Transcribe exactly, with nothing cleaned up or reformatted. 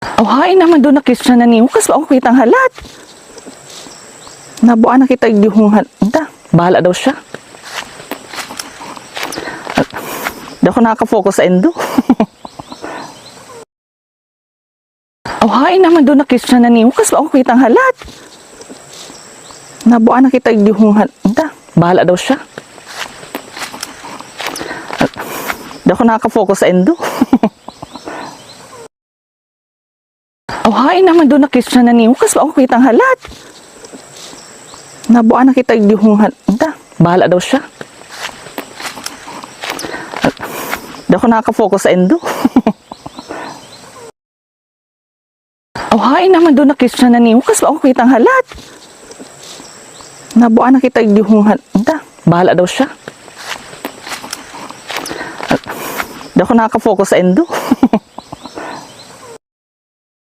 Aw, haen naman doon na kiss siya na niyo, kas ba ako kitang halat? Nabuan na kita igdi hong hal-, anta, bahala daw siya. Di ako nakaka-focus sa endo. Aw, haen naman doon na kiss siya na niyo, kas ba ako kitang halat? Nabuan na kita igdi hong hal-, anta, bahala daw siya. Di ako nakaka-focus sa endo. Aw, haen naman doon na kiss siya na niyo, kas ba ako kitang halat? Nabuan na kita igdi hong hal-, anta, bahala daw siya. Di ako nakaka-focus sa endo. Aw, haen naman doon na kiss siya na niyo, kas ba ako kitang halat? Nabuan na kita igdi hong hal-, anta, bahala daw siya. Di ako nakaka-focus sa endo.